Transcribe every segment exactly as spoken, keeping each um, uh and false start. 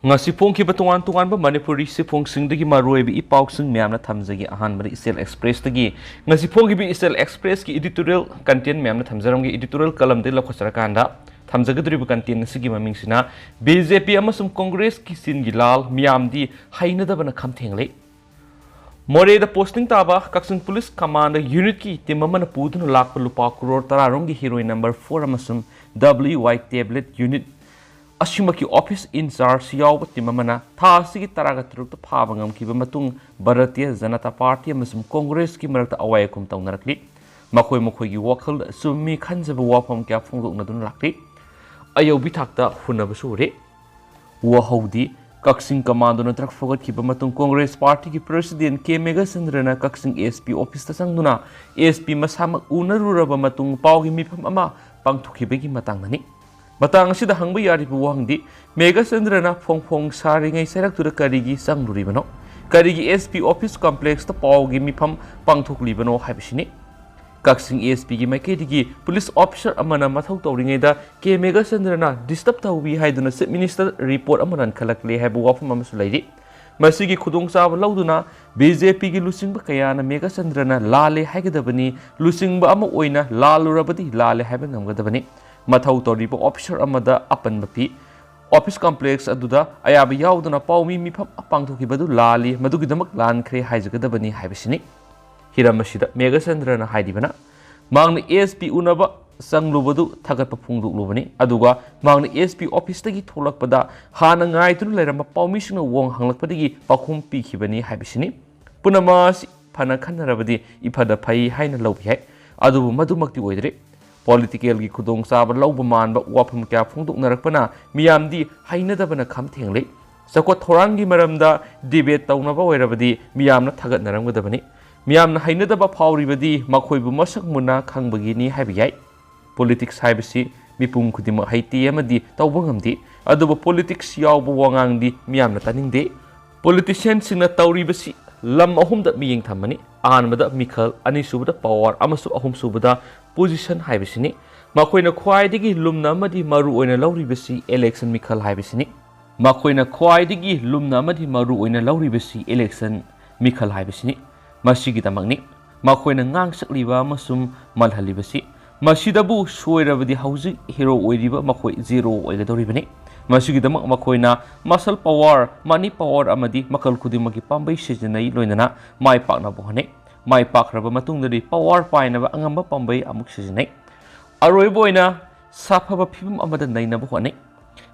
ꯉꯁꯤ ꯐꯣꯡꯈꯤꯕ ꯇꯣꯉꯥꯟ ꯇꯣꯉꯥꯟꯕ ꯃꯅꯤꯄꯨꯔꯤ ꯁꯤꯐꯣꯡꯁꯤꯡꯗꯒꯤ ꯃꯔꯨꯑꯣꯏꯕ ꯏ ꯄꯥꯎꯁꯤꯡ ꯃꯌꯥꯝꯅ ꯊꯝꯖꯒꯦ꯫ ꯑꯍꯥꯟꯕꯗ ꯏꯆꯦꯜ ꯑꯦꯛꯁꯄ꯭ꯔꯦꯁꯇꯒꯤ꯫ ꯉꯁꯤ ꯐꯣꯡꯈꯤꯕ ꯏꯆꯦꯜ ꯑꯦꯛꯁꯄ꯭ꯔꯦꯁꯀꯤ editorial content ꯃꯌꯥꯝꯅ ꯊꯝꯖꯔꯝꯒꯦ꯫ Editorial columnꯗꯒꯤ ꯂꯧꯈꯠꯆꯔꯀꯥꯟꯗ ꯊꯝꯖꯒꯗꯧꯔꯤꯕ content ꯑꯁꯤꯒꯤ ꯃꯃꯤꯡꯁꯤꯅ ꯕꯤ ꯖꯦ ꯄꯤ ꯑꯃꯁꯨꯡ ꯀꯣꯡꯒ꯭ꯔꯦꯁꯀꯤ ꯆꯤꯟꯒꯤ ꯂꯥꯜ, ꯃꯤꯌꯥꯝꯗꯤ ꯍꯩꯅꯗꯕꯅ ꯈꯝ ꯊꯦꯡꯂꯦ꯫ ꯃꯣꯔꯦꯗ posting ꯇꯥꯕ ꯀꯛꯆꯤꯡ ꯄꯨꯂꯤꯁ ꯀꯃꯥꯟꯗ ꯌꯨꯅꯤꯠꯀꯤ team ꯑꯃꯅ ꯄꯨꯗꯨꯅ ꯂꯥꯛꯄ ꯂꯨꯄꯥ ꯀ꯭ꯔꯣꯔ ꯇꯔꯥ ꯔꯣꯝꯒꯤ heroin number four ꯑꯃꯁꯨꯡ W Y tablet unit ꯑꯁꯤꯃꯛꯀꯤ office in-charge ꯌꯥꯎꯕ team ꯑꯃꯅ ꯊꯥ ꯑꯁꯤꯒꯤ ꯇꯔꯥꯒ ꯇꯔꯨꯛꯇ ꯐꯥꯕ ꯉꯝꯈꯤꯕ ꯃꯇꯨꯡ ꯚꯥꯔꯇꯤꯌ ꯖꯅꯇꯥ ꯄꯥꯔꯇꯤ ꯑꯃꯁꯨꯡ ꯀꯣꯡꯒ꯭ꯔꯦꯁꯀꯤ ꯃꯔꯛꯇ ꯑꯋꯥꯏ ꯑꯈꯨꯝ ꯇꯧꯅꯔꯛꯂꯤ꯫ ꯃꯈꯣꯏ ꯃꯈꯣꯏꯒꯤ ꯋꯥꯈꯜꯗ ꯑꯆꯨꯝꯃꯤ ꯈꯟꯖꯕ ꯋꯥꯐꯝ ꯀꯌꯥ ꯐꯣꯡꯗꯣꯛꯅꯗꯨꯅ ꯂꯥꯛꯂꯤ꯫ ꯑꯌꯧꯕꯤ ꯊꯥꯛꯇ ꯍꯨꯟꯅꯕꯁꯨ ꯎꯔꯦ꯫ ꯋꯥꯍꯧꯗꯤ꯫ ꯀꯛꯆꯤꯡ ꯀꯃꯥꯟꯗꯣꯅ truck ꯐꯒꯠꯈꯤꯕ ꯃꯇꯨꯡ ꯀꯣꯡꯒ꯭ꯔꯦꯁ ꯄꯥꯔꯇꯤꯒꯤ president ꯀꯦ ꯃꯦꯘꯆꯟꯗ꯭ꯔꯅ ꯀꯛꯆꯤꯡ ꯑꯦꯁ ꯄꯤ officeꯇ ꯆꯪꯗꯨꯅ ꯑꯦꯁ ꯄꯤ ꯃꯁꯥꯃꯛ ꯎꯅꯔꯨꯔꯕ ꯃꯇꯨꯡ ꯄꯥꯎꯒꯤ ꯃꯤꯐꯝ ꯑꯃ ꯄꯥꯡꯊꯣꯛꯈꯤꯕꯒꯤ ꯃꯇꯥꯡꯗꯅꯤ꯫ ꯃꯇꯥꯡ ꯑꯁꯤꯗ ꯍꯪꯕ ꯌꯥꯔꯤꯕ ꯋꯥꯍꯪꯗꯤ, ꯃꯦꯘꯆꯟꯗ꯭ꯔꯅ ꯐꯣꯡ ꯐꯣꯡ ꯁꯥꯔꯤꯉꯩ ꯆꯩꯔꯛꯇꯨꯗ ꯀꯔꯤꯒꯤ ꯆꯪꯂꯨꯔꯤꯕꯅꯣ? ꯀꯔꯤꯒꯤ ꯑꯦꯁ ꯄꯤ office complexꯇ ꯄꯥꯎꯒꯤ ꯃꯤꯐꯝ ꯄꯥꯡꯊꯣꯛꯂꯤꯕꯅꯣ ꯍꯥꯏꯕꯁꯤꯅꯤ꯫ ꯀꯛꯆꯤꯡ ꯑꯦꯁ ꯄꯤꯒꯤ ꯃꯥꯏꯀꯩꯗꯒꯤ police officer ꯑꯃꯅ ꯃꯊꯧ ꯇꯧꯔꯤꯉꯩꯗ ꯀꯦ ꯃꯦꯘꯆꯟꯗ꯭ꯔꯅ disturb ꯇꯧꯏ ꯍꯥꯏꯗꯨꯅ Chief Minister report ꯑꯃ ꯂꯟꯈꯠꯂꯛꯂꯦ ꯍꯥꯏꯕ ꯋꯥꯐꯝ ꯑꯃꯁꯨ ꯂꯩꯔꯤ꯫ ꯃꯁꯤꯒꯤ ꯈꯨꯗꯣꯡꯆꯥꯕ ꯂꯧꯗꯨꯅ ꯕꯤ ꯖꯦ ꯄꯤꯒꯤ ꯂꯨꯆꯤꯡꯕ ꯀꯌꯥꯅ ꯃꯦꯘꯆꯟꯗ꯭ꯔꯅ ꯂꯥꯜꯂꯦ ꯍꯥꯏꯒꯗꯕꯅꯤ, ꯂꯨꯆꯤꯡꯕ ꯑꯃ ꯑꯣꯏꯅ ꯂꯥꯜꯂꯨꯔꯕꯗꯤ ꯂꯥꯜꯂꯦ ꯍꯥꯏꯕ ꯉꯝꯒꯗꯕꯅꯤ꯫ ꯃꯊꯧ ꯇꯧꯔꯤꯕ officer ꯑꯃꯗ ꯑꯄꯟꯕ ꯄꯤ꯫ Office complex ꯑꯗꯨꯗ ꯑꯌꯥꯕ ꯌꯥꯎꯗꯅ ꯄꯥꯎꯃꯤ ꯃꯤꯐꯝ ꯄꯥꯡꯊꯣꯛꯈꯤꯕꯗꯨ ꯂꯥꯜꯂꯤ, ꯃꯗꯨꯒꯤꯗꯃꯛ ꯂꯥꯟꯈ꯭ꯔꯦ ꯍꯥꯏꯖꯒꯗꯕꯅꯤ ꯍꯥꯏꯕꯁꯤꯅꯤ꯫ ꯍꯤꯔꯝ ꯑꯁꯤꯗ ꯃꯦꯘꯆꯟꯗ꯭ꯔꯅ ꯍꯥꯏꯔꯤꯕꯅ, ꯃꯍꯥꯛꯅ ꯑꯦꯁ ꯄꯤ ꯎꯅꯕ ꯆꯪꯂꯨꯕꯗꯨ ꯊꯥꯒꯠꯄ ꯐꯣꯡꯗꯣꯛꯂꯨꯕꯅꯤ, ꯑꯗꯨꯒ ꯃꯍꯥꯛꯅ ꯑꯦꯁ ꯄꯤ officeꯇꯒꯤ ꯊꯣꯛꯂꯛꯄꯗ ꯍꯥꯟꯅ ꯉꯥꯏꯗꯨꯅ ꯂꯩꯔꯝꯕ ꯄꯥꯎꯃꯤꯁꯤꯡꯅ ꯋꯥꯍꯪ ꯍꯪꯂꯛꯄꯗꯒꯤ ꯄꯥꯎꯈꯨꯝ ꯄꯤꯈꯤꯕꯅꯤ ꯍꯥꯏꯕꯁꯤꯅꯤ꯫ ꯄꯨꯝꯅꯃꯛ ꯑꯁꯤ ꯐꯅ ꯈꯟꯅꯔꯕꯗꯤ ꯏꯐꯗ ꯐꯩ ꯍꯥꯏꯅ ꯂꯧꯕ ꯌꯥꯏ, ꯑꯗꯨꯕꯨ ꯃꯗꯨꯃꯛꯇꯤ ꯑꯣꯏꯗ꯭ꯔꯦ꯫ Politicalꯒꯤ ꯈꯨꯗꯣꯡꯆꯥꯕ ꯂꯧꯕ ꯃꯥꯟꯕ ꯋꯥꯐꯝ ꯀꯌꯥ ꯐꯣꯡꯗꯣꯛꯅꯔꯛꯄꯅ ꯃꯤꯌꯥꯝꯗꯤ ꯍꯩꯅꯗꯕꯅ ꯈꯝ ꯊꯦꯡꯂꯤ꯫ ꯆꯥꯎꯈꯠ ꯊꯧꯔꯥꯡꯒꯤ ꯃꯔꯝꯗ debate ꯇꯧꯅꯕ ꯑꯣꯏꯔꯕꯗꯤ ꯃꯤꯌꯥꯝꯅ ꯊꯥꯒꯠꯅꯔꯝꯒꯗꯕꯅꯤ꯫ ꯃꯤꯌꯥꯝꯅ ꯍꯩꯅꯗꯕ ꯐꯥꯎꯔꯤꯕꯗꯤ ꯃꯈꯣꯏꯕꯨ ꯃꯁꯛ ꯃꯨꯟꯅ ꯈꯪꯕꯒꯤꯅꯤ ꯍꯥꯏꯕ ꯌꯥꯏ꯫ Politics ꯍꯥꯏꯕꯁꯤ ꯃꯤꯄꯨꯝ ꯈꯨꯗꯤꯡꯃꯛ ꯍꯩꯇꯦ ꯑꯃꯗꯤ ꯇꯧꯕ ꯉꯝꯗꯦ, ꯑꯗꯨꯕꯨ politics ꯌꯥꯎꯕ ꯋꯥꯉꯥꯡꯗꯤ ꯃꯤꯌꯥꯝꯅ ꯇꯥꯅꯤꯡꯗꯦ꯫ Politicianꯁꯤꯡꯅ ꯇꯧꯔꯤꯕꯁꯤ ꯂꯝ ꯑꯍꯨꯝꯗ ꯃꯤꯠꯌꯦꯡ ꯊꯝꯕꯅꯤ꯫ ꯑꯍꯥꯟꯕꯗ ꯃꯤꯈꯜ, ꯑꯅꯤꯁꯨꯕꯗ power ꯑꯃꯁꯨꯡ ꯑꯍꯨꯝꯁꯨꯕꯗ position ꯍꯥꯏꯕꯁꯤꯅꯤ꯫ ꯃꯈꯣꯏꯅ ꯈ꯭ꯋꯥꯏꯗꯒꯤ ꯂꯨꯝꯅ ꯑꯃꯗꯤ ꯃꯔꯨ ꯑꯣꯏꯅ ꯂꯧꯔꯤꯕꯁꯤ election ꯃꯤꯈꯜ ꯍꯥꯏꯕꯁꯤꯅꯤ꯫ ꯃꯈꯣꯏꯅ ꯈ꯭ꯋꯥꯏꯗꯒꯤ ꯂꯨꯝꯅ ꯑꯃꯗꯤ ꯃꯔꯨ ꯑꯣꯏꯅ ꯂꯧꯔꯤꯕꯁꯤ ꯏꯂꯦꯛꯁꯟ ꯃꯤꯈꯜ ꯍꯥꯏꯕꯁꯤꯅꯤ꯫ ꯃꯁꯤꯒꯤꯗꯃꯛꯅꯤ ꯃꯈꯣꯏꯅ ꯉꯥꯡꯁꯛꯂꯤꯕ ꯑꯃꯁꯨꯡ ꯃꯜꯍꯜꯂꯤꯕꯁꯤ꯫ ꯃꯁꯤꯗꯕꯨ ꯁꯣꯏꯔꯕꯗꯤ ꯍꯧꯖꯤꯛ ꯍꯤꯔꯣ ꯑꯣꯏꯔꯤꯕ ꯃꯈꯣꯏ ꯖꯦꯔꯣ ꯑꯣꯏꯒꯗꯧꯔꯤꯕꯅꯤ꯫ ꯃꯁꯤꯒꯤꯗꯃꯛ ꯃꯈꯣꯏꯅ ꯃꯁꯜ ꯄꯋꯥꯔ, ꯃꯅꯤ ꯄꯋꯥꯔ ꯑꯃꯗꯤ ꯃꯈꯜ ꯈꯨꯗꯤꯡꯃꯛꯀꯤ ꯄꯥꯝꯕꯩ ꯁꯤꯖꯤꯟꯅꯩ, ꯂꯣꯏꯅꯅ ꯃꯥꯏ ꯄꯥꯛꯅꯕ ꯍꯣꯠꯅꯩ꯫ ꯃꯥꯏ ꯄꯥꯛꯈ꯭ꯔꯕ ꯃꯇꯨꯡꯗꯗꯤ ꯄꯋꯥꯔ ꯄꯥꯏꯅꯕ ꯑꯉꯝꯕ ꯄꯥꯝꯕꯩ ꯑꯃꯨꯛ ꯁꯤꯖꯤꯟꯅꯩ꯫ ꯑꯔꯣꯏꯕ ꯑꯣꯏꯅ ꯁꯥꯐꯕ ꯐꯤꯕꯝ ꯑꯃꯗ ꯅꯩꯅꯕ ꯍꯣꯠꯅꯩ꯫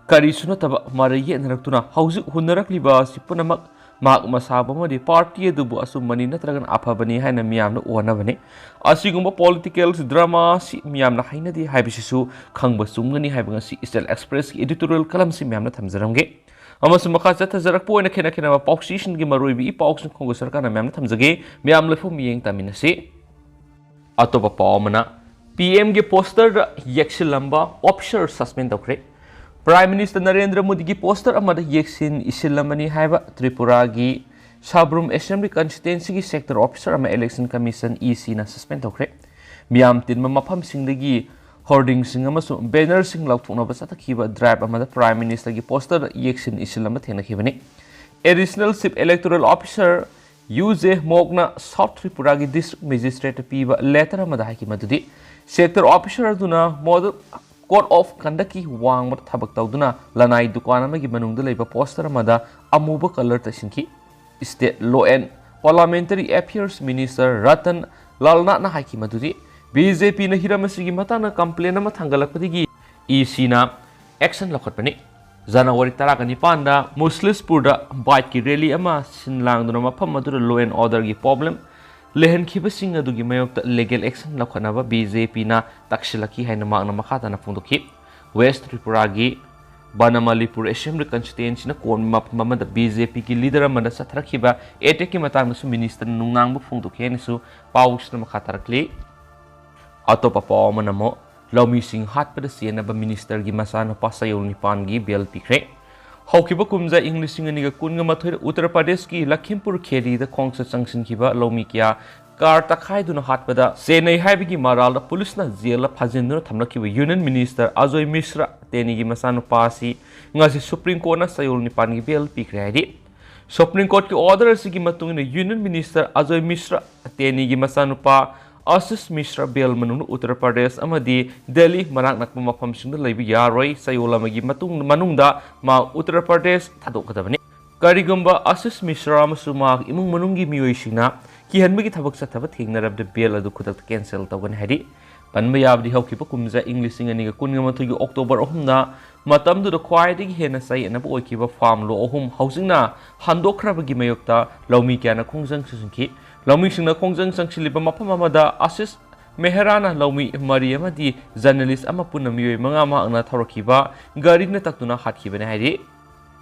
ꯀꯔꯤꯁꯨ ꯅꯠꯇꯕ ꯃꯔꯩ ꯌꯦꯠꯅꯔꯛꯇꯨꯅ ꯍꯧꯖꯤꯛ ꯍꯨꯟꯅꯔꯛꯂꯤꯕ ꯑꯁꯤ ꯄꯨꯝꯅꯃꯛ ꯃꯍꯥꯛ ꯃꯁꯥꯕꯨ ꯑꯃꯗꯤ ꯄꯥꯔꯇꯤ ꯑꯗꯨꯕꯨ ꯑꯆꯨꯝꯕꯅꯤ ꯅꯠꯇ꯭ꯔꯒꯅ ꯑꯐꯕꯅꯤ ꯍꯥꯏꯅ ꯃꯤꯌꯥꯝꯅ ꯎꯍꯟꯅꯕꯅꯤ꯫ ꯑꯁꯤꯒꯨꯝꯕ ꯄꯣꯂꯤꯇꯤꯀꯦꯜ ꯗ꯭ꯔꯃꯥ ꯑꯁꯤ ꯃꯤꯌꯥꯝꯅ ꯍꯩꯅꯗꯦ ꯍꯥꯏꯕꯁꯤꯁꯨ ꯈꯪꯕ ꯆꯨꯝꯒꯅꯤ ꯍꯥꯏꯕ ꯉꯁꯤ ꯏꯁꯇꯦꯜ ꯑꯦꯛꯁꯄ꯭ꯔꯦꯁꯀꯤ ꯏꯗꯤꯇꯣꯔꯤꯌꯦꯜ ꯀꯂꯝꯁꯤ ꯃꯌꯥꯝꯅ ꯊꯝꯖꯔꯝꯒꯦ꯫ ꯑꯃꯁꯨꯡ ꯃꯈꯥ ꯆꯠꯊꯖꯔꯛꯄ ꯑꯣꯏꯅ ꯈꯦꯠꯅ ꯈꯦꯠꯅꯕ ꯄꯥꯎꯆꯦꯁꯤꯡꯒꯤ ꯃꯔꯨꯑꯣꯏꯕ ꯏ ꯄꯥꯎꯁꯤꯡ ꯈꯣꯡꯒ ꯁꯔꯀꯥꯔꯅ ꯃꯌꯥꯝꯅ ꯊꯝꯖꯒꯦ꯫ ꯃꯌꯥꯝ ꯂꯣꯏꯐꯝ ꯃꯤꯠꯌꯦꯡ ꯇꯥꯃꯤꯟꯅꯁꯤ꯫ ꯑꯇꯣꯞꯄ ꯄꯥꯎ ꯑꯃꯅ, ꯄꯤ ꯑꯦꯝꯒꯤ ꯄꯣꯁꯇꯔꯗ ꯌꯦꯛꯁꯤꯜꯂꯝꯕ ꯑꯣꯐꯤꯁꯔ ꯁꯁꯄꯦꯟ ꯇꯧꯈ꯭ꯔꯦ꯫ ꯄ꯭ꯔꯥꯏꯝ ꯃꯤꯅꯤꯁꯇꯔ ꯅꯔꯦꯟꯗ꯭ꯔ ꯃꯣꯗꯤꯒꯤ ꯄꯣꯁꯇꯔ ꯑꯃꯗ ꯌꯦꯛꯁꯤꯟ ꯏꯁꯤꯜꯂꯝꯕꯅꯤ ꯍꯥꯏꯕ ꯇ꯭ꯔꯤꯄꯨꯔꯥꯒꯤ ꯁꯥꯕ꯭ꯔꯨꯝ ꯑꯦꯁꯦꯝꯕ꯭ꯂꯤ ꯀꯟꯁꯇꯤꯇ꯭ꯋꯦꯟꯁꯤꯒꯤ ꯁꯦꯛꯇꯔ ꯑꯣꯐꯤꯁꯔ ꯑꯃ ꯏꯂꯦꯛꯁꯟ ꯀꯃꯤꯁꯟ, ꯏ ꯁꯤꯅ ꯁꯁꯄꯦꯟ ꯇꯧꯈ꯭ꯔꯦ꯫ ꯃꯤꯌꯥꯝ ꯇꯤꯟꯕ ꯃꯐꯝꯁꯤꯡꯗꯒꯤ ꯍꯣꯔꯗꯤꯡꯁꯤꯡ ꯑꯃꯁꯨꯡ ꯕꯦꯅꯔꯁꯤꯡ ꯂꯧꯊꯣꯛꯅꯕ ꯆꯠꯊꯈꯤꯕ ꯗ꯭ꯔꯥꯏꯚ ꯑꯃꯗ ꯄ꯭ꯔꯥꯏꯝ ꯃꯤꯅꯤꯁꯇꯔꯒꯤ ꯄꯣꯁꯇꯔꯗ ꯌꯦꯛꯁꯤꯟ ꯏꯁꯤꯜꯂꯝꯕ ꯊꯦꯡꯅꯈꯤꯕꯅꯤ꯫ Additional chief electoral officer U J ꯃꯣꯛꯅ ꯁꯥꯎꯠ ꯇ꯭ꯔꯤꯄꯨꯔꯥꯒꯤ ꯗꯤꯁꯇ꯭ꯔꯤꯛ ꯃꯦꯖꯤꯁꯇ꯭ꯔꯦꯠꯇ ꯄꯤꯕ ꯂꯦꯇꯔ ꯑꯃꯗ ꯍꯥꯏꯈꯤ ꯃꯗꯨꯗꯤ ꯁꯦꯛꯇꯔ ꯑꯣꯐꯤꯁꯔ ꯑꯗꯨꯅ ꯃꯣꯗꯦꯜ ꯀꯣꯗ ꯑꯣꯐ ꯀꯟꯗꯛꯀꯤ ꯋꯥꯡꯃꯗ ꯊꯕꯛ ꯇꯧꯗꯨꯅ ꯂꯅꯥꯏ ꯗꯨꯀꯥꯟ ꯑꯃꯒꯤ ꯃꯅꯨꯡꯗ ꯂꯩꯕ ꯄꯣꯁꯇꯔ ꯑꯃꯗ ꯑꯃꯨꯕ ꯀꯂꯔ ꯇꯩꯁꯤꯟꯈꯤ꯫ State law and parliamentary affairs minister Ratan ꯂꯥꯜꯅꯥꯠꯅ ꯍꯥꯏꯈꯤ ꯃꯗꯨꯗꯤ ꯕꯤ ꯖꯦ ꯄꯤꯅ ꯍꯤꯔꯝ ꯑꯁꯤꯒꯤ ꯃꯇꯥꯡꯗ ꯀꯝꯄ꯭ꯂꯦꯟ ꯑꯃ ꯊꯥꯡꯒꯠꯂꯛꯄꯗꯒꯤ ꯏ ꯁꯤꯅ ꯑꯦꯛꯁꯟ ꯂꯧꯈꯠꯄꯅꯤ꯫ ꯖꯅꯋꯥꯔꯤ ꯇꯔꯥꯒ ꯅꯤꯄꯥꯟꯗ ꯃꯨꯁꯂꯤꯁꯄꯨꯔꯗ ꯕꯥꯏꯛꯀꯤ ꯔꯦꯂꯤ ꯑꯃ ꯁꯤꯟ ꯂꯥꯡꯗꯨꯅ ꯃꯐꯝ ꯑꯗꯨꯗ ꯂꯣ ꯑꯦꯟ ꯑꯣꯔꯗꯔꯒꯤ ꯄ꯭ꯔꯣꯕ꯭ꯂꯦꯝ ꯂꯩꯍꯟꯈꯤꯕꯁꯤꯡ ꯑꯗꯨꯒꯤ ꯃꯥꯌꯣꯛꯇ ꯂꯤꯒꯦꯜ ꯑꯦꯛꯁꯟ ꯂꯧꯈꯠꯅꯕ ꯕꯤ ꯖꯦ ꯄꯤꯅ ꯇꯛꯁꯤꯜꯂꯛꯈꯤ ꯍꯥꯏꯅ ꯃꯍꯥꯛꯅ ꯃꯈꯥ ꯇꯥꯅ ꯐꯣꯡꯗꯣꯛꯈꯤ꯫ ꯋꯦꯁ ꯇ꯭ꯔꯤꯄꯨꯔꯥꯒꯤ ꯕꯅꯃꯂꯤꯄꯨꯔ ꯑꯦꯁꯦꯝꯕ꯭ꯂꯤ ꯀꯟꯁꯇꯤꯇ꯭ꯋꯦꯟꯁꯤꯅ ꯀꯣꯟꯕ ꯃꯐꯝ ꯑꯃꯗ ꯕꯤ ꯖꯦ ꯄꯤꯒꯤ ꯂꯤꯗꯔ ꯑꯃꯗ ꯆꯠꯊꯔꯛꯈꯤꯕ ꯑꯦꯇꯦꯛꯀꯤ ꯃꯇꯥꯡꯗꯁꯨ ꯃꯤꯅꯤꯁꯇꯔꯅ ꯅꯨꯡꯅꯥꯡꯕ ꯐꯣꯡꯗꯣꯛꯈꯤ ꯍꯥꯏꯅꯁꯨ ꯄꯥꯎꯁꯤꯅ ꯃꯈꯥ ꯇꯥꯔꯛꯂꯤ꯫ ꯑꯇꯣꯞꯄ ꯄꯥꯎ ꯑꯃꯅ ꯑꯃꯨꯛ ꯂꯧꯃꯤꯁꯤꯡ ꯍꯥꯠꯄꯗ ꯆꯦꯟꯅꯕ ꯃꯤꯅꯤꯁꯇꯔꯒꯤ ꯃꯆꯥꯅꯨꯄꯥ ꯆꯌꯣꯜ ꯅꯤꯄꯥꯟꯒꯤ ꯕꯦꯜ ꯄꯤꯈ꯭ꯔꯦ꯫ ꯍꯧꯈꯤꯕ ꯀꯨꯝꯖꯥ ꯏꯪ ꯂꯤꯁꯤꯡ ꯑꯅꯤꯒ ꯀꯨꯟꯒ ꯃꯥꯊꯣꯏꯗ ꯎꯠꯇꯔ ꯄ꯭ꯔꯗꯦꯁꯀꯤ ꯂꯈꯤꯝꯄꯨꯔ ꯈꯦꯔꯤꯗ ꯈꯣꯡꯆꯠ ꯆꯪꯁꯤꯟꯈꯤꯕ ꯂꯧꯃꯤ ꯀꯌꯥ ꯀꯥꯔ ꯇꯛꯈꯥꯏꯗꯨꯅ ꯍꯥꯠꯄꯗ ꯆꯦꯟꯅꯩ ꯍꯥꯏꯕꯒꯤ ꯃꯔꯥꯜꯗ ꯄꯨꯂꯤꯁꯅ ꯖꯦꯜꯗ ꯐꯥꯖꯤꯟꯗꯨꯅ ꯊꯝꯂꯛꯈꯤꯕ ꯌꯨꯅꯤꯌꯟ ꯃꯤꯅꯤꯁꯇꯔ ꯑꯖꯣꯏ ꯃꯤꯁ꯭ꯔꯥ ꯇꯦꯅꯤꯒꯤ ꯃꯆꯥꯅꯨꯄꯥ ꯑꯁꯤ ꯉꯁꯤ ꯁꯨꯄ꯭ꯔꯤꯝ ꯀꯣꯔꯠꯅ ꯆꯌꯣꯜ ꯅꯤꯄꯥꯟꯒꯤ ꯕꯦꯜ ꯄꯤꯈ꯭ꯔꯦ ꯍꯥꯏꯔꯤ꯫ ꯁꯨꯄ꯭ꯔꯤꯝ ꯀꯣꯔꯠꯀꯤ ꯑꯣꯔꯗꯔ ꯑꯁꯤꯒꯤ ꯃꯇꯨꯡ ꯏꯟꯅ ꯌꯨꯅꯤꯌꯟ ꯃꯤꯅꯤꯁꯇꯔ ꯑꯖꯣꯏ ꯃꯤꯁ꯭ꯔꯥ ꯇꯦꯅꯤꯒꯤ ꯃꯆꯥꯅꯨꯄꯥ ꯑꯁꯤꯁ ꯃꯤꯁ꯭ꯔꯥ ꯕꯦꯜ ꯃꯅꯨꯡꯗ ꯎꯠꯇꯔ ꯄ꯭ꯔꯗꯦꯁ ꯑꯃꯗꯤ ꯗꯦꯜꯂꯤ ꯃꯅꯥꯛ ꯅꯛꯄ ꯃꯐꯝꯁꯤꯡꯗ ꯂꯩꯕ ꯌꯥꯔꯣꯏ꯫ ꯆꯌꯣꯜ ꯑꯃꯒꯤ ꯃꯇꯨꯡ, ꯃꯅꯨꯡꯗ ꯃꯥ ꯎꯠꯇꯔ ꯄ꯭ꯔꯗꯦꯁ ꯊꯥꯗꯣꯛꯀꯗꯕꯅꯤ꯫ ꯀꯔꯤꯒꯨꯝꯕ ꯑꯁꯤꯁ ꯃꯤꯁ꯭ꯔꯥ ꯑꯃꯁꯨꯡ ꯃꯍꯥꯛꯀꯤ ꯏꯃꯨꯡ ꯃꯅꯨꯡꯒꯤ ꯃꯤꯑꯣꯏꯁꯤꯡꯅ ꯀꯤꯍꯟꯕꯒꯤ ꯊꯕꯛ ꯆꯠꯊꯕ ꯊꯦꯡꯅꯔꯕꯗꯤ ꯕꯦꯜ ꯑꯗꯨ ꯈꯨꯗꯛꯇ ꯀꯦꯟꯁꯦꯜ ꯇꯧꯒꯅꯤ ꯍꯥꯏꯔꯤ꯫ ꯄꯟꯕ ꯌꯥꯕꯗꯤ ꯍꯧꯈꯤꯕ ꯀꯨꯝꯖꯥ ꯏꯪ ꯂꯤꯁꯤꯡ ꯑꯅꯤꯒ ꯀꯨꯟꯒ ꯃꯥꯊꯣꯏꯒꯤ ꯑꯣꯛꯇꯣꯕꯔ ꯑꯍꯨꯝꯗ ꯃꯇꯝꯗꯨꯗ ꯈ꯭ꯋꯥꯏꯗꯒꯤ ꯍꯦꯟꯅ ꯆꯌꯦꯠꯅꯕ ꯑꯣꯏꯈꯤꯕ ꯐꯥꯔꯝ ꯂꯣ ꯑꯍꯨꯝ ꯍꯧꯖꯤꯛꯅ ꯍꯟꯗꯣꯛꯈ꯭ꯔꯕꯒꯤ ꯃꯥꯌꯣꯛꯇ ꯂꯧꯃꯤ ꯀꯌꯥꯅ ꯈꯣꯡꯖꯪ ꯆꯪꯁꯤꯟꯈꯤ꯫ ꯂꯧꯃꯤꯁꯤꯡꯅ ꯈꯣꯡꯖꯪ ꯆꯪꯁꯤꯜꯂꯤꯕ ꯃꯐꯝ ꯑꯃꯗ ꯑꯁꯤꯁ ꯃꯦꯍꯔꯥꯅ ꯂꯧꯃꯤ ꯃꯔꯤ ꯑꯃꯗꯤ ꯖꯔꯅꯦꯂꯤꯁ ꯑꯃ ꯄꯨꯟꯅ ꯃꯤꯑꯣꯏ ꯃꯉꯥ ꯃꯍꯥꯛꯅ ꯊꯧꯔꯛꯈꯤꯕ ꯒꯥꯔꯤꯅ ꯇꯛꯇꯨꯅ ꯍꯥꯠꯈꯤꯕꯅꯤ ꯍꯥꯏꯔꯤ꯫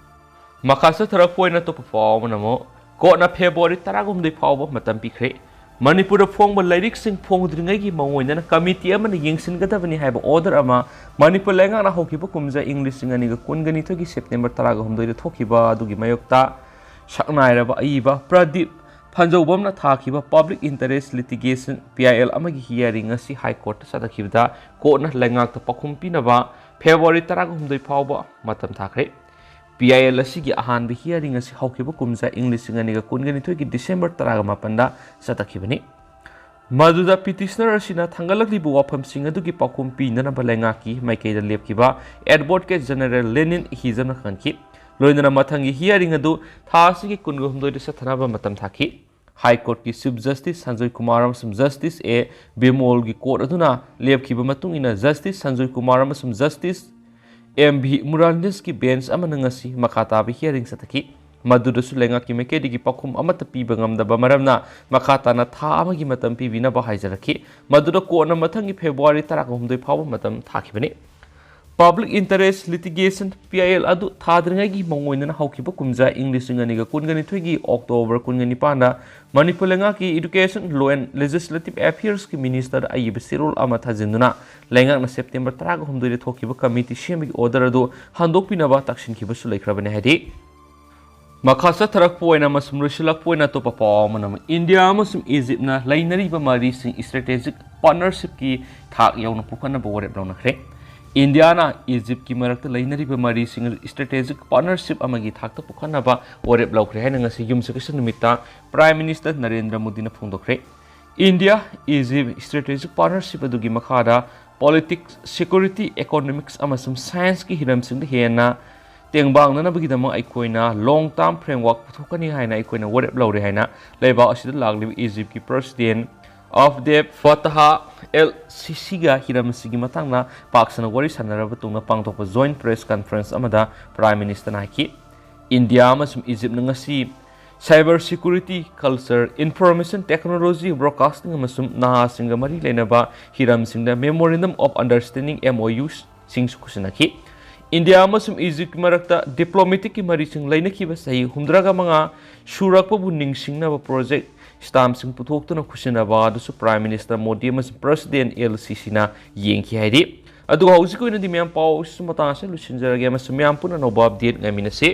ꯃꯈꯥ ꯆꯠꯊꯔꯛꯄ ꯑꯣꯏꯅ ꯑꯇꯣꯞꯄ ꯄꯥꯎ ꯑꯃꯅ ꯑꯃꯨꯛ ꯀꯣꯔꯠꯅ ꯐꯦꯕ꯭ꯔꯨꯋꯥꯔꯤ ꯇꯔꯥꯍꯨꯝꯗꯣꯏ ꯐꯥꯎꯕ ꯃꯇꯝ ꯄꯤꯈ꯭ꯔꯦ꯫ ꯃꯅꯤꯄꯨꯔꯗ ꯐꯣꯡꯕ ꯂꯥꯏꯔꯤꯛꯁꯤꯡ ꯐꯣꯡꯗ꯭ꯔꯤꯉꯩꯒꯤ ꯃꯑꯣꯡ ꯑꯣꯏꯅ ꯀꯃꯤꯇꯤ ꯑꯃꯅ ꯌꯦꯡꯁꯤꯟꯒꯗꯕꯅꯤ ꯍꯥꯏꯕ ꯑꯣꯔꯗꯔ ꯑꯃ ꯃꯅꯤꯄꯨꯔ ꯂꯩꯉꯥꯛꯅ ꯍꯧꯈꯤꯕ ꯀꯨꯝꯖꯥ ꯏꯪ ꯂꯤꯁꯤꯡ ꯑꯅꯤꯒ ꯀꯨꯟꯒ ꯅꯤꯊꯣꯏꯒꯤ ꯁꯦꯞꯇꯦꯝꯕꯔ ꯇꯔꯥꯒ ꯍꯨꯝꯗꯣꯏꯗ ꯊꯣꯛꯈꯤꯕ ꯑꯗꯨꯒꯤ ꯃꯥꯌꯣꯛꯇ ꯁꯛꯅꯥꯏꯔꯕ ꯑꯏꯕ ꯄ꯭ꯔꯗꯤꯞ ꯐꯟꯖꯧꯕꯝꯅ ꯊꯥꯈꯤꯕ Public Interest Litigation, P I L, ꯑꯃꯒꯤ ꯍꯤꯌꯥꯔꯤꯡ ꯑꯁꯤ ꯍꯥꯏ ꯀꯣꯔꯠꯇ ꯆꯠꯊꯈꯤꯕꯗ ꯀꯣꯔꯠꯅ ꯂꯩꯉꯥꯛꯇ ꯄꯥꯎꯈꯨꯝ ꯄꯤꯅꯕ ꯐꯦꯕ꯭ꯔꯨꯋꯥꯔꯤ ꯇꯔꯥꯍꯨꯝꯗꯣꯏ ꯐꯥꯎꯕ ꯃꯇꯝ ꯊꯥꯈ꯭ꯔꯦ꯫ P I L ꯑꯁꯤꯒꯤ ꯑꯍꯥꯟꯕ ꯍꯤꯌꯥꯔꯤꯡ ꯑꯁꯤ ꯍꯧꯈꯤꯕ ꯀꯨꯝꯖꯥ ꯏꯪ ꯂꯤꯁꯤꯡ ꯑꯅꯤꯒ ꯀꯨꯟꯒ ꯅꯤꯊꯣꯏꯒꯤ ꯗꯤꯁꯦꯝꯕꯔ ꯇꯔꯥꯃꯥꯄꯟꯗ ꯆꯠꯊꯈꯤꯕꯅꯤ꯫ ꯃꯗꯨꯗ ꯄꯤꯇꯤꯁꯅꯔ ꯑꯁꯤꯅ ꯊꯥꯡꯒꯠꯂꯛꯂꯤꯕ ꯋꯥꯐꯝꯁꯤꯡ ꯑꯗꯨꯒꯤ ꯄꯥꯎꯈꯨꯝ ꯄꯤꯅꯅꯕ ꯂꯩꯉꯥꯛꯀꯤ ꯃꯥꯏꯀꯩꯗ ꯂꯦꯞꯈꯤꯕ ꯑꯦꯗꯚꯣꯀꯦꯠ ꯖꯦꯅꯔꯦꯜ ꯂꯦꯅꯤꯟ ꯍꯤꯖꯝꯅ ꯈꯪꯍꯟꯈꯤ꯫ ꯂꯣꯏꯅꯅ ꯃꯊꯪꯒꯤ ꯍꯤꯌꯥꯔꯤꯡ ꯑꯗꯨ ꯊꯥ ꯑꯁꯤꯒꯤ ꯀꯨꯟꯒ ꯍꯨꯝꯗꯣꯏꯗ ꯆꯠꯊꯅꯕ ꯃꯇꯝ ꯊꯥꯈꯤ꯫ ꯍꯥꯏ ꯀꯣꯔꯠꯀꯤ ꯆꯤꯐ ꯖꯁꯇꯤꯁ ꯁꯟꯖꯣꯏ ꯀꯨꯃꯥꯔ ꯑꯃꯁꯨꯡ ꯖꯁꯇꯤꯁ ꯑꯦ ꯕꯤꯃꯣꯜꯒꯤ ꯀꯣꯔꯠ ꯑꯗꯨꯅ ꯂꯦꯞꯈꯤꯕ ꯃꯇꯨꯡ ꯏꯟꯅ, ꯖꯁꯇꯤꯁ ꯁꯟꯖꯣꯏ ꯀꯨꯃꯥꯔ ꯑꯃꯁꯨꯡ ꯖꯁꯇꯤꯁ ꯑꯦꯝ ꯚꯤ ꯃꯨꯔꯥꯂꯤꯁꯀꯤ ꯕꯦꯟꯆ ꯑꯃꯅ ꯉꯁꯤ ꯃꯈꯥ ꯇꯥꯕ ꯍꯤꯌꯥꯔꯤꯡ ꯆꯠꯊꯈꯤ꯫ ꯃꯗꯨꯗꯁꯨ ꯂꯩꯉꯥꯛꯀꯤ ꯃꯥꯏꯀꯩꯗꯒꯤ ꯄꯥꯎꯈꯨꯝ ꯑꯃꯠꯇ ꯄꯤꯕ ꯉꯝꯗꯕ ꯃꯔꯝꯅ ꯃꯈꯥ ꯇꯥꯅ ꯊꯥ ꯑꯃꯒꯤ ꯃꯇꯝ ꯄꯤꯕꯤꯅꯕ ꯍꯥꯏꯖꯔꯛꯈꯤ꯫ ꯃꯗꯨꯗ ꯀꯣꯔꯠꯅ ꯃꯊꯪꯒꯤ ꯐꯦꯕ꯭ꯔꯨꯋꯥꯔꯤ ꯇꯔꯥꯍꯨꯝꯗꯣꯏ ꯐꯥꯎꯕ ꯃꯇꯝ ꯊꯥꯈꯤꯕꯅꯤ꯫ Public Interest Litigation, P I L, ꯑꯗꯨ ꯊꯥꯗ꯭ꯔꯤꯉꯩꯒꯤ ꯃꯑꯣꯡ ꯑꯣꯏꯅ ꯍꯧꯈꯤꯕ ꯀꯨꯝꯖꯥ ꯏꯪ ꯂꯤꯁꯤꯡ ꯑꯅꯤꯒ ꯀꯨꯟꯒ ꯅꯤꯊꯣꯏꯒꯤ ꯑꯣꯛꯇꯣꯕꯔ ꯀꯨꯟꯒ ꯅꯤꯄꯥꯟꯗ ꯃꯅꯤꯄꯨꯔ ꯂꯩꯉꯥꯛꯀꯤ Education, Law and Legislative Affairs ꯀꯤ ꯃꯤꯅꯤꯁꯇꯔꯗ ꯑꯏꯕ ꯆꯦꯔꯣꯜ ꯑꯃ ꯊꯥꯖꯤꯟꯗꯨꯅ ꯂꯩꯉꯥꯛꯅ ꯁꯦꯞꯇꯦꯝꯕꯔ ꯇꯔꯥꯍꯨꯝꯗꯣꯏꯗ ꯊꯣꯛꯈꯤꯕ ꯀꯃꯤꯇꯤ ꯁꯦꯝꯕꯒꯤ ꯑꯣꯔꯗꯔ ꯑꯗꯨ ꯍꯟꯗꯣꯛꯄꯤꯅꯕ ꯇꯛꯁꯤꯟꯈꯤꯕꯁꯨ ꯂꯩꯈ꯭ꯔꯕꯅꯤ ꯍꯥꯏꯔꯤ꯫ ꯃꯈꯥ ꯆꯠꯊꯔꯛꯄ ꯑꯣꯏꯅ ꯑꯃꯁꯨꯡ ꯂꯣꯏꯁꯤꯜꯂꯛꯄ ꯑꯣꯏꯅ ꯑꯇꯣꯞꯄ ꯄꯥꯎ ꯑꯃꯅ, ꯏꯟꯗꯤꯌꯥ ꯑꯃꯁꯨꯡ ꯏꯖꯤꯞꯅ ꯂꯩꯅꯔꯤꯕ ꯃꯔꯤꯁꯤꯡ strategic partnershipꯀꯤ ꯊꯥꯛ ꯌꯧꯅ ꯄꯨꯈꯠꯅꯕ ꯋꯥꯔꯦꯞ ꯂꯧꯅꯈ꯭ꯔꯦ꯫ ꯏꯟꯗꯤꯌꯥꯅ ꯏꯖꯤꯞꯀꯤ ꯃꯔꯛꯇ ꯂꯩꯅꯔꯤꯕ ꯃꯔꯤꯁꯤꯡ ꯑꯗꯨ strategic partnership ꯑꯃꯒꯤ ꯊꯥꯛꯇ ꯄꯨꯈꯠꯅꯕ ꯋꯥꯔꯦꯞ ꯂꯧꯈ꯭ꯔꯦ ꯍꯥꯏꯅ ꯉꯁꯤ ꯌꯨꯝꯁꯀꯩꯁ ꯅꯨꯃꯤꯠꯇ Prime Minister ꯅꯔꯦꯟꯗ꯭ꯔ ꯃꯣꯗꯤꯅ ꯐꯣꯡꯗꯣꯛꯈ꯭ꯔꯦ꯫ ꯏꯟꯗꯤꯌꯥ ꯏꯖꯤꯞ strategic partnership ꯑꯗꯨꯒꯤ ꯃꯈꯥꯗ politics, security, economics ꯑꯃꯁꯨꯡ scienceꯀꯤ ꯍꯤꯔꯝꯁꯤꯡꯗ ꯍꯦꯟꯅ ꯇꯦꯡꯕꯥꯡꯅꯅꯕꯒꯤꯗꯃꯛ ꯑꯩꯈꯣꯏꯅ long term framework ꯄꯨꯊꯣꯛꯀꯅꯤ ꯍꯥꯏꯅ ꯑꯩꯈꯣꯏꯅ ꯋꯥꯔꯦꯞ ꯂꯧꯔꯦ ꯍꯥꯏꯅ ꯂꯩꯕꯥꯛ ꯑꯁꯤꯗ ꯂꯥꯛꯂꯤꯕ ꯏꯖꯤꯞꯀꯤ President ꯑꯕꯗꯦꯕ ꯐꯇꯥꯍ ꯑꯦꯜ ꯁꯤꯁꯤꯒ ꯍꯤꯔꯝ ꯑꯁꯤꯒꯤ ꯃꯇꯥꯡꯗ ꯄꯥꯛ ꯁꯟꯅ ꯋꯥꯔꯤ ꯁꯥꯟꯅꯔꯕ ꯇꯨꯡꯗ ꯄꯥꯡꯊꯣꯛꯄ joint press conference ꯑꯃꯗ Prime Ministerꯅ ꯍꯥꯏꯈꯤ, ꯏꯟꯗꯤꯌꯥ ꯑꯃꯁꯨꯡ ꯏꯖꯤꯞꯅ ꯉꯁꯤ cyber security, culture, information technology, broadcasting ꯑꯃꯁꯨꯡ ꯅꯍꯥꯁꯤꯡꯒ ꯃꯔꯤ ꯂꯩꯅꯕ ꯍꯤꯔꯝꯁꯤꯡꯗ Memorandum of Understanding, MOUꯁꯤꯡꯁꯨ ꯈꯨꯠꯁꯤꯟꯅꯈꯤ꯫ ꯏꯟꯗꯤꯌꯥ ꯑꯃꯁꯨꯡ ꯏꯖꯤꯞꯀꯤ ꯃꯔꯛꯇ diplomaticꯀꯤ ꯃꯔꯤꯁꯤꯡ ꯂꯩꯅꯈꯤꯕ ꯆꯍꯤ ꯍꯨꯝꯗ꯭ꯔꯥꯒ ꯃꯉꯥ ꯁꯨꯔꯛꯄꯕꯨ ꯅꯤꯡꯁꯤꯡꯅꯕ project stampꯁꯤꯡ ꯄꯨꯊꯣꯛꯇꯨꯅ ꯈꯨꯠꯁꯤꯟꯅꯕ ꯑꯗꯨꯁꯨ Prime Minister ꯃꯣꯗꯤ ꯑꯃꯁꯨꯡ President ꯑꯦꯜ ꯁꯤꯁꯤꯅ ꯌꯦꯡꯈꯤ ꯍꯥꯏꯔꯤ꯫ ꯑꯗꯨꯒ ꯍꯧꯖꯤꯛꯀꯤ ꯑꯣꯏꯅꯗꯤ ꯃꯌꯥꯝ ꯄꯥꯎ ꯑꯁꯤꯁꯨ ꯃꯇꯥꯡ ꯑꯁꯤꯗ ꯂꯣꯏꯁꯤꯟꯖꯔꯒꯦ ꯑꯃꯁꯨꯡ ꯃꯌꯥꯝ ꯄꯨꯟꯅ ꯑꯅꯧꯕ update ꯉꯥꯏꯃꯤꯟꯅꯁꯤ꯫